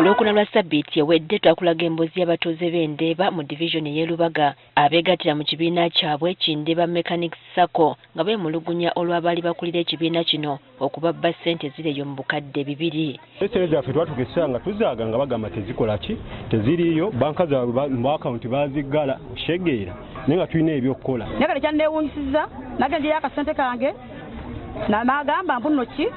Lwokuna lwa ssabbiiti ewedde twakulaga emboozi y'abatuuze b'e Ndeeba mu divizoni ey'e Lubaga abeegattira mu kibiina kyabwe ki Ndeeba Mechanics Sacco nga beemulugunya olw'abaali bakulira ekibiina kino okubabba ssente ziri eyo mu bukadde 2. Sente zaffe twatuuka essaawa nga tuzaaga nga bagamba tezikola ki, teziriiyo, banka zaabwe mu akawunti baziggala shegeera, naye nga tulina ebyokukola. Naye kati kyanneewuunyisizza, nagenjeyo akasente kange n'agamba mbu nno ki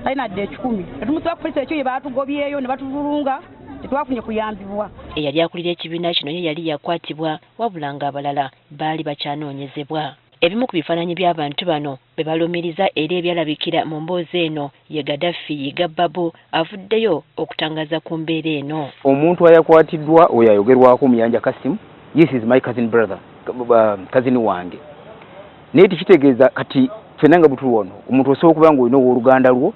talina dde 100, netumusiba ku polisi ekyo ye baatugobyeyo ne batuvulunga, tetwafunye kuyambibwa. Eyali akulira ekibiina kino ye yali yakwatibwa, wabula ng'abalala baali bakyanoonyezebwa. Ebimu ku bifaananyi by'abantu bano be balumiriza era ebyalabikira mu mboozi eno ye Gaddafi Yiga Babu avuddeyo okutangaza ku mbeera eno. Omuntu ayakwatiddwa oyo ayogerwako Muyanja Kasimu, yes, is my cousin brother, cousin wange, naye tekitegeeza kati ffenna nga butuli wano. Omuntu osobola okuba nga olina owooluganda lwo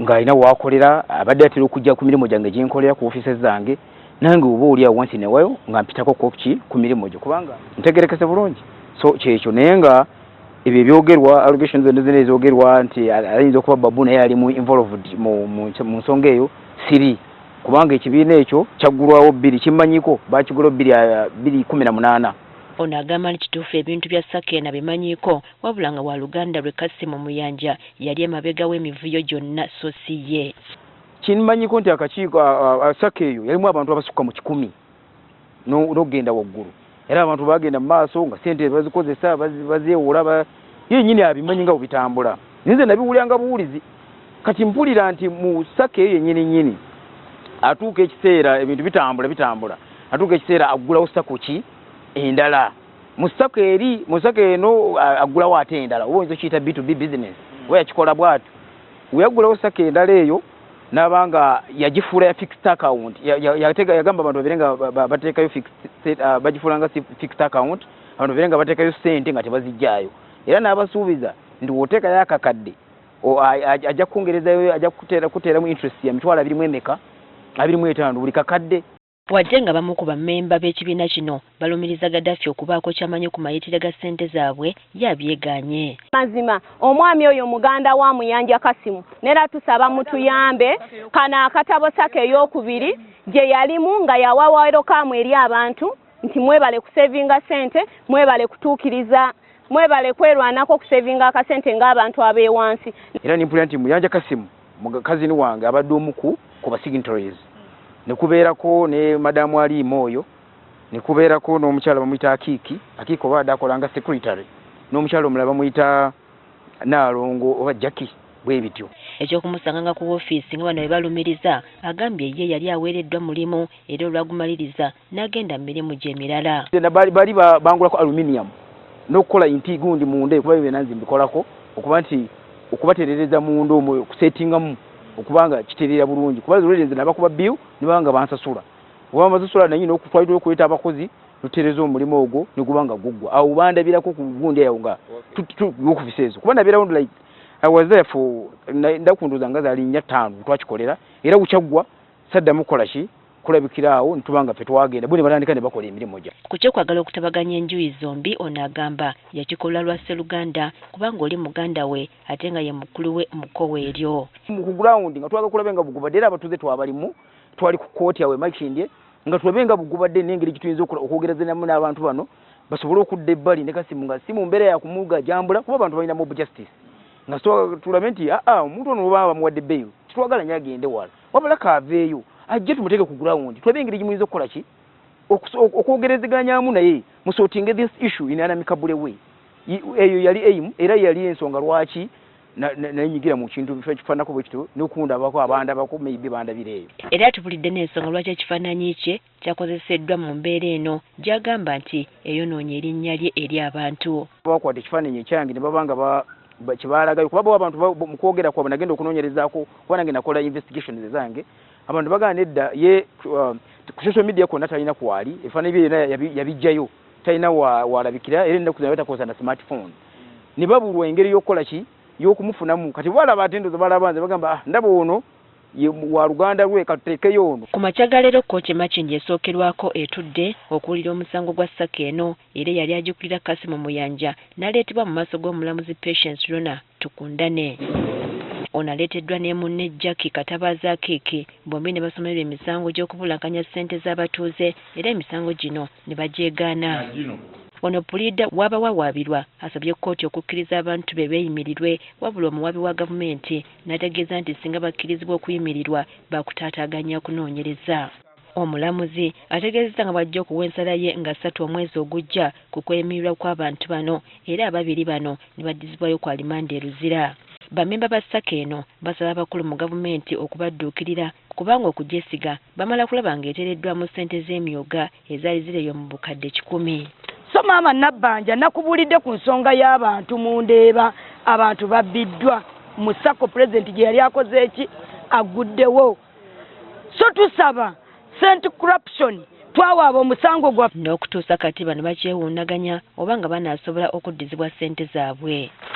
ng'alina waakolera, abadde atera okujja ku mirimu gyange gyenkolera ku ofiisi zange, nange oba oli awo wansi newayo nga mpitako koki ku mirimu gyo, kubanga ntegerekese bulungi. So kyekyo, naye nga ebyo ebyogerwa, allegations zonna zonna ezogerwa nti ayinza okuba Babu naye ali mu involved mu nsonga eyo, siri, kubanga ekibiina ekyo kyaggulwawo bbiri kimmanyiko, bakigulawo 2018. Ono agamba nti kituufu ebintu bya SACCO eno abimanyiiko, wabula nga waluganda lwe Kasimu Muyanja yali emabega w'emivuyo gyonna so si ye. Kimmanyiko nti akakiiko SACCO eyo yalimu abantu abasukka mu 100 n'okugenda waggulu, era abantu bagenda mu maaso nga sente bazikozesa, bazeewola, ye nyini abimanyi nga bwebitambula. Nze nabiwulyanga buwulizi. Kati mpulira nti mu SACCO eyo yennyini nnyini atuuka ekiseera ebintu bitambula bitambula, atuuka ekiseera aggulawo SACCO ki endala mu SACCO eri, mu SACCO eno aggulawo ate endala, oba oyinza okiyita B2B business oba yakikola bw'atyo. Weyaggulawo SACCO endala eyo n'aba nga yagifuula ya fixed account, yagamba abantu babeere nga bateekayo, bagifuula nga fixed account, abantu babeere nga bateekayo ssente nga tebazijjaayo, era n'abasuubiza nti w'oteekayo akakadde ajja kukwongerezayo, ajja kuteeramu interest ya mitwalo abiri mu emeka, 25 buli kakadde. Wadde nga bamu ku bammemba b'ekibiina kino balumiriza Gaddafi okubaako ky'amanyi ku mayitire ga ssente zaabwe, ye abyegaanye. Mazima omwami oyo muganda wa Muyanja Kasimu, nera tusaba mutuyambe kano akatabo SACCO eyokubiri gye yalimu nga yawa welcome eri abantu nti mwebale kusevinga ssente, mwebale kutuukiriza, mwebale kwerwanako okusevinga akasente ng'abantu ab'ewansi. Era nimpulira nti Muyanja Kasimu cousin wange abadde omu ku ba signatories, nekubeerako ne madamu Aliima oyo, nekubeerako n'omukyala bamuyita Akiiki, Akiiki oba adde akola nga secretary, n'omukyala omulala bamuyita Naalongo oba Jackie, bwe bityo. Ekyokumusanga nga ku woofiisi nga bano bwe balumiriza, agambye ye yali aweereddwa mulimu era olwagumaliriza n'agenda mu mirimu gye emirala. Bali bangulako aluminium n'okukola nti gundi munda, kuba byonna nze mbikolako, okuba nti okubaterereza munda omwo, okusetingamu okuba nga kiterera bulungi, kuba already nze nabakuba bill ne baba nga bansasula, oba basasula naye n'okutwalira okuleeta abakozi tutereza omulimu ogwo ne guba nga guggwa. Awo bandabirako ku gundi awo nga office ezo, kuba nabeerawo like I was there for ndakunduza nga zaali 4, 5 twakikolera, era bukyaggwa saddamu kukola ki kulabikira awo, nituba nga ffe twagenda bo ne batandika ne bakola emirimu gya. Ku kyokwagala okutabaganya enjuyi zombi, ono agamba yakikola lwa sseruganda, kubanga oli muganda we ate nga ye mukulu we mu kkowe eryo. Ku ground nga twagala kulabe nga bugubadde, era abatuuze twabalimu, twali ku kooti awo e Makindye nga tulabe nga bugubadde n'engeri gituyinza okwogerezanamu n'abantu bano basobole okudda ebbali ne Kasimu, nga si mu mbeera ya kumugajambula, kuba abantu balina mob justice, nga tulabe nti aa omuntu ono oba bamuwadde bail, titwagala nnyo agende wala, wabula kaaveeyo ajje tumuteeke ku ground, tulabe engeri gimuyinza okukola ki okwogerezeganyamu naye, musortinge this issue in an amicable way. Eyo yali aim era yali ensonga lwaki nenyigira mu kintu kifaananako bwe kityo n'okundabako abandabako maybe bandabira eyo. Era atubulidde n'ensonga lwaki ekifaananyi kye kyakozeseddwa mu mbeera eno, gy'agamba nti eyonoonya erinnya lye eri abantu. Bakwata ekifaananyi ekyange ne baba nga kyebalagayo, kuba bo abantu mu kwogera kwabwe nagenda okunoonyerezaako, kuba nange nakola investigations ezange, abantu bagamba nedda, ye ku social media kwonna talina kwali, ebifaananyi bye byonna yabiggyayo, talina walabikira, era ennaku zino batakozesa na smartphone, ne babulwa engeri y'okukola ki y'okumufunamu. Kati balaba ate ndoza balaba nze, bagamba, "Ah, ndaba ono ye wa luganda lwe, katuteekeyo ono." Ku makya ga leero kkooti e Makindye esookerwako etudde okuwulira omusango gwa SACCO eno, era eyali agikulira Kasimu Muyanja n'aleetebwa mu maaso g'omulamuzi Patience Rona Tukundane. Ono aleeteddwa ne munne Jackie Katabaazi Akiiki, bombi ne basomerwa emisango gy'okubulankanya ssente z'abatuuze era emisango gino ne bagyegaana. Ono puliida w'abawawaabirwa asabye kkooti okukkiriza abantu be beeyimirirwe, wabula omuwaabi wa gavumenti n'ategeeza nti singa bakkirizibwa okuyimirirwa baakutaataaganya okunoonyereza. Omulamuzi ategeezezza nga bw'ajja okuwa ensala ye nga 3 omwezi ogujja ku kweyimirirwa kw'abantu bano era ababiri bano ne baddizibwayo ku alimanda e Luzira. Bammemba ba SACCO eno basaba abakulu mu gavumenti okubadduukirira kubanga okugyesiga bamala kulaba ng'eteereddwamu ssente z'emyoga ezaali zireyo mu bukadde 100. So maama Nabbanja, nakubuulidde ku nsonga y'abantu mu Ndeeba, abantu babbiddwa mu SACCO pulezidenti gye yali akoze eki aguddewo. So tusaba sent corruption twawaaba omusango gwaffe. N'okutuusa kati bano bakyewuunaganya oba nga banaasobola okuddizibwa ssente zaabwe.